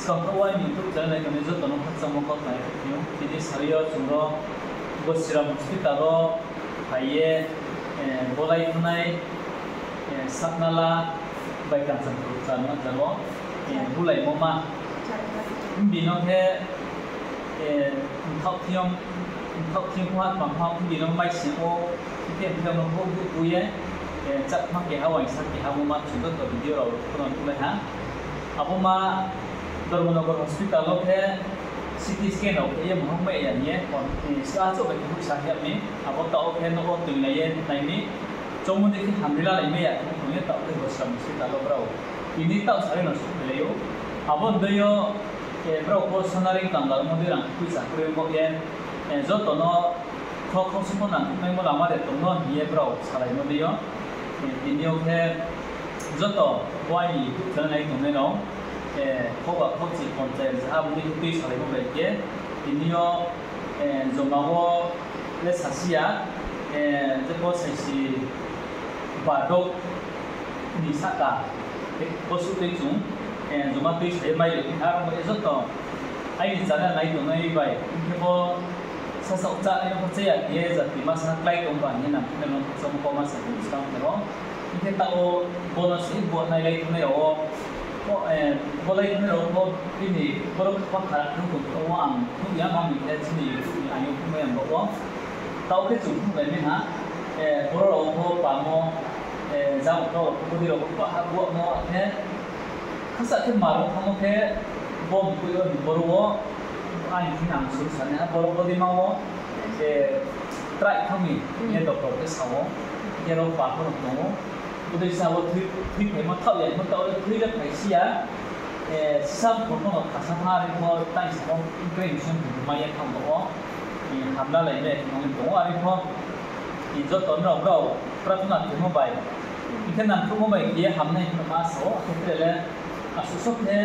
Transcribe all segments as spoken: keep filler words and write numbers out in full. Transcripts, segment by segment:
Songkha wai ni YouTube channel nai tongnai joto no khakchangmo kau khnari khe phiyong. Tini sari yo chung ro Gosiram hospital wo phai ye, eh, bolai thanngnai, eh, Saknala bai Kanchanpur char ma jaro, eh, bulaimo ma. Bini no khe, eh, mthaoh thiyong, mthaoh thiyong pho ha, tma pho ha, bini no mai sing ou, khe mthaoh no pho bu bu ye, eh, chakma keha, uaingsa keha, bo ma chung joto video rao pho no nuhlai ha. Abo ma Dharmanagar hospital wo khe C T scan rao khe ye mohang mai ya hing ye, kon, eh, sa achouh bai khe hoihsa khe mi, abo taoh wo khe nouh wo toinglai ye nai mi, choungmo dei khe hamri lalai mai ya khe tong ye taoh khe Gosiram hospital wo brao. Tini taoh sari no souhphailai ou. Abo ni dei yo, eh, brao pho Sonaring Kangal mo dei rang poicha kroi baoh ye, eh, joto no kho kho sumo nang naimo lama de tong no hing ye brao salaimo dei yo. Eh, tini yo khe joto bo aini YouTube channel nai tongnai rao, eh, khoba khochi ponchai jaha bo dei khe tui salaimo bai khe, tini yo, eh, joma wo le sasi ya, eh, jepho saisi badok ni sahka, eh, bo suh tei chung, eh, joma tui sa ye mai ri ha, abo ye joto aini channel nai tongnai bai, hing khe bo sasaoh chá, eh, pho chá ya khe ye jati ma sa klái tong ba hing ye nang khe nang no khakchangmo kau ma sa khe skang khe ro. Hing khe taoh wo bo no se bo nailai tongnai rao wo, bo, eh, bolai tongnai rao pho bini boro kha khara khe tong pho ang nuh ya, ma mi khe chini YouTube ni aing yo phnuh mai ang bo wo. Taoh khe chung phnuhlai mi ha, eh, boro rao pho pamo, eh, jang rao pho bodei rao pho ha buamo khe, khasa khe maro thangmo khe bo mkoih yo ni boro wo, aini thing ang suru sa nai ha, boro bodeima wo, eh, try thanng mi, ye doctor khe sa wo, ye rao pa pho no tong ou. Bodei sa wo thui, thui phaimo thaoh ya, mo taoh le thui le phai si ya, eh, sisa pho no khasa pha, are pho tang samo, bini song mai ye thanng bo wo, eh, hamlalai mai khe nong tong ou, are pho, eh, joto nrao brao prarthana khemo bai. Hing khe nangkhruhmo bai khe ye hamnai hing no ma sa ou, akhe tre le asuh so khe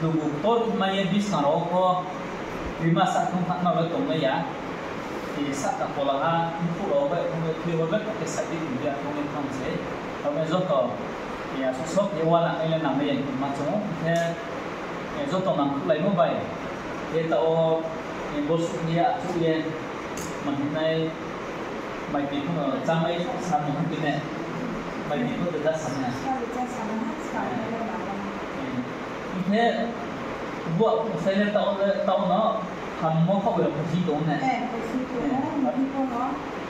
dugu ktor khe mai ye buskang rao pho rima sa thung thanng nrao le tongmai ya. Sahka pola ha, mkhuh rao bai thung le thui hor bai khe sa di thung ya thung le thanng se. Abo joto, eh, asuh so khe uananai le nangnai ya hing ma chung ou. Hing khe, eh, joto nangkhruhlaimo bai khe taoh wo, eh, bo suh ye achouh ye, ma hing nai, mai tui pho no chámai sa mung ha bine. Mai tui pho de da sa na. Hing khe, buah sai le taoh le, taoh no, hammo khaoh bai rao pho si tong ne.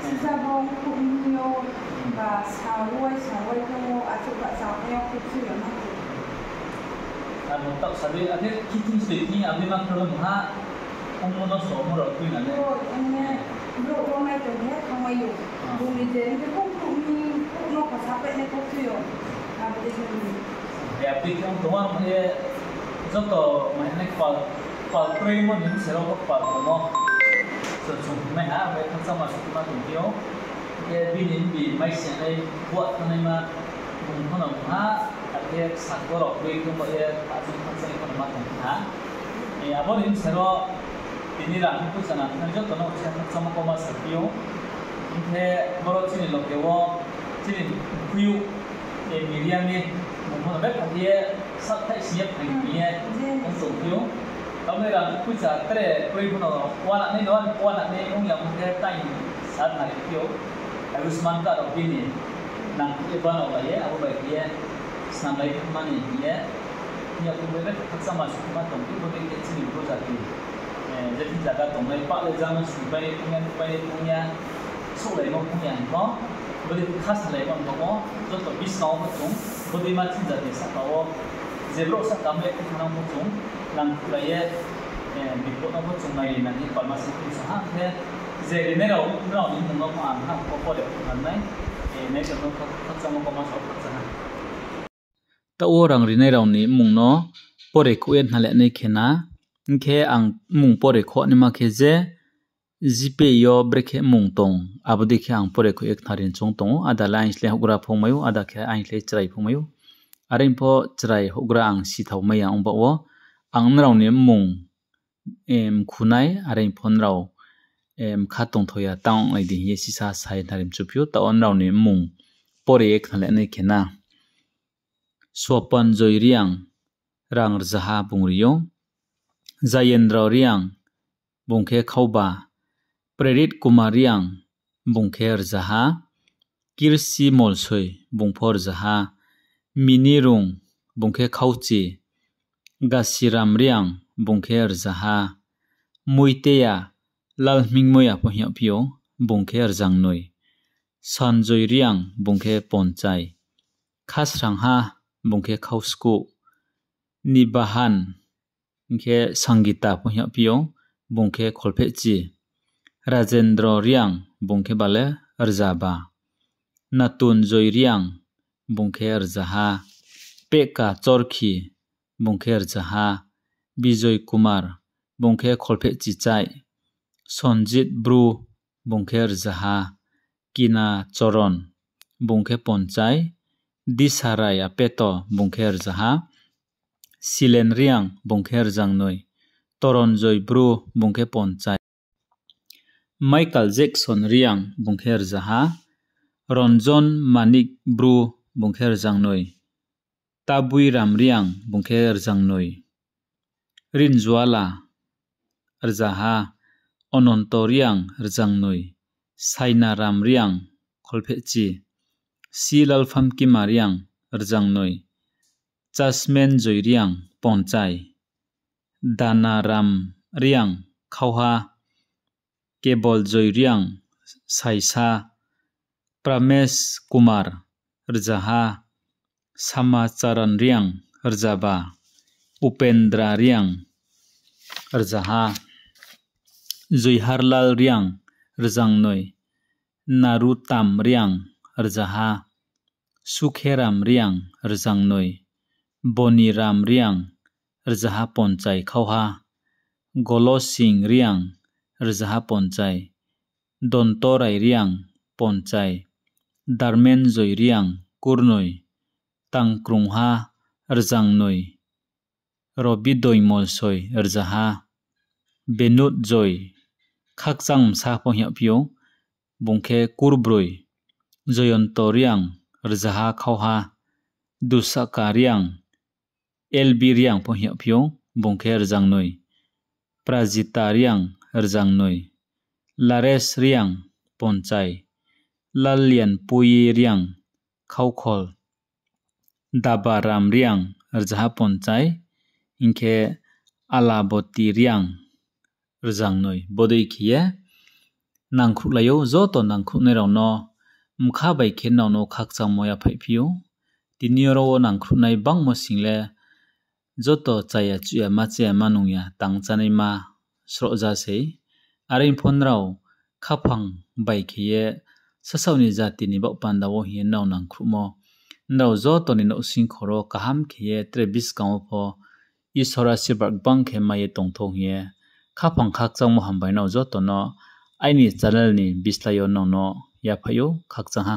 Sisa bo mkhuh hing yo, ba sa wai, sa wai khe wo, achouh ba sa nai yo khe si yo na. Abo taoh sa dei, akhe khiting soi thing, abo dei ma khe le mungha, ongmo no so mo rao tui na le. Brouh wo nai tong khe thanngmai ou. Bung ni je hing khe kong kruh ni, kruh no kho sapai nai kho thui ou. Abo dei khe ong tong ou, abo ye joto mai nai kpal, kpal kroimo ni bsero pho kpal tongmo. So chung nai ha, abo ye khakchangma suhma tongphi ou. Khe bini mbi mai se nai buah thangnaima bung pho no mungha, akhe sakbo rao kroi khe bo ye achouh khakchangma pho no ma tong ha. Abo ni bsero tini rang khe poicha nang khe joto no uchih khakchangma kau ma saphi ou. Hing khe boro chini loge wo chini mkhui ou, media ni bung pho no betha khe ye sakthaih sing ye phai ni ye ong tongphi ou. Abo ni rang khe poicha tre kroi pho no uananai no, uananai ong ya mo khe tang sa nari phi ou. Ayushman card rao bini nang khe ye banao lai ye, abo bai khe ye snamlai thanngma ni hing ye. Hing ya khe betha khakchangma suhma tongphi, bodei khe chini Bru jati, eh, je thing zaga tongnai, pah le jama sini pai ni thang ya, pai ni thang ya, souhlaimo thang ya hing pho, bodei khe kha salaimo hing pho, joto buskang wo pho chung, bodei ma chini jati sahka wo, je brouh sahka mai khe thanng pho chung, nangkhruhlai ye, eh, bipod no pho chung nai ri nai hing ye palma se khe sa ha, hing khe je rinai rao, nrao ni mmung no pho ang ha pho pore khouh nai, eh, nai tong no khakchangmo kau ma sa khakchang ha. Taoh wo rang rinai rao ni mmung no pore khouh ye khnalai nai khe na, hing khe ang mmung pore khouh naima khe je GPay yo brekhe mmung tong, abo dei khe ang pore khouh ye khnari ni choung tong ou, ada le aingsle houhgra phungmai ou, ada khe aingsle chrai phungmai ou. Are pho chrai houhgra ang sithao mai ya ong baoh wo, ang nrao ni mmung, eh, mkhunai, are pho nrao, eh, mkha tongthao ya tang nai di hing ye sisa sa ye khnari mchuphi ou, taoh wo nrao ni mmung pore ye khnalai nai khe na. Swapan Joy Reang, rang rzaha bung ri ou. Jayendra Reang, bung khe khauba. Prerit Kumar Reang, bung khe rzaha. Kirsi Molsoi, bung pho rzaha. Mini Rung, bung khe khauchi. Gasiram Reang, bung khe rzaha. Muiteya Lalhmingmoya pho hing yagphi ou, bung khe rzangnoi. Sanjoy Reang, bung khe ponchai. Khasrangha, bung khe khauskuh. Nibahan, hing khe Sangita pho hing yagphi ou, bung khe kholphehchi. Rajendra Reang, bung khe bale rzaba. Natunjoy Reang, bung khe rzaha. Pehka Chorkhi, bung khe rzaha. Bijoy Kumar, bung khe kholphehchi chai. Sonjit Bru, bung khe rzaha. Kina Choron, bung khe ponchai. Disarai Apeto, bung khe rzaha. Silen Reang, bung khe rzangnoi. Toronjoy Bru, bung khe ponchai. Michael Jackson Reang, bung khe rzaha. Ronjon Manik Bru, bung khe rzangnoi. Tabuiram Reang, bung khe rzangnoi. Rinjuala, rzaha. Ononto Reang, rzangnoi. Sainaram Reang, kholphehchi. Si Lalphamkima Reang, rzangnoi. Chasmenjoy Reang, ponchai. Danaram Reang, khauha. Keboljoy Reang, saisa. Pramesh Kumar, rzaha. Samacharan Reang, rzaba. Upendra Reang, rzaha. Joiharlal Reang, rzangnoi. Narutam Reang, rzaha. Sukheram Reang, rzangnoi. Boniram Reang, rzaha ponchai khauha. Golosing Reang, rzaha ponchai. Dontorai Reang, ponchai. Darmenjoy Reang, kurnoi. Tangkrungha, rzangnoi. Robi Doimolsoi, rzaha. Benut Joy, khakchang bsa pho hing yagphi ou, bung khe kurbroi. Joyonto Reang, rzaha khauha. Dusaka Reang, L B Reang pho hing yagphi ou, bung khe rzangnoi. Prajita Reang, rzangnoi. Lares Reang, ponchai. Lallianpuyi Reang, khaukhol. Dabaram Reang, rzaha ponchai, hing khe Alaboti Reang, rzangnoi. Bodei khe ye nangkhruhlai ou, joto nangkhruhnai rao no mkha bai khe nrao no khakchangmo yaphaihphi ou. Tini yo ro wo nangkhruhnai bangmo sing le joto chaya chuhya ma chaya ma nung ya tang chánaima srohja sei. Are pho nrao khaphang bai khe ye sasaoh ni jati ni baoh panda wo hing ye nrao nangkhruhmo, nrao joto ni nouhsingkho ro kaham khe ye tre buskang wo pho Isor asirbad gbang khe mai ye tong thou hing ye khaphang khakchangmo hambai nrao joto no aini channel ni bislái yo nrao no yaphaih ou, khakchang ha.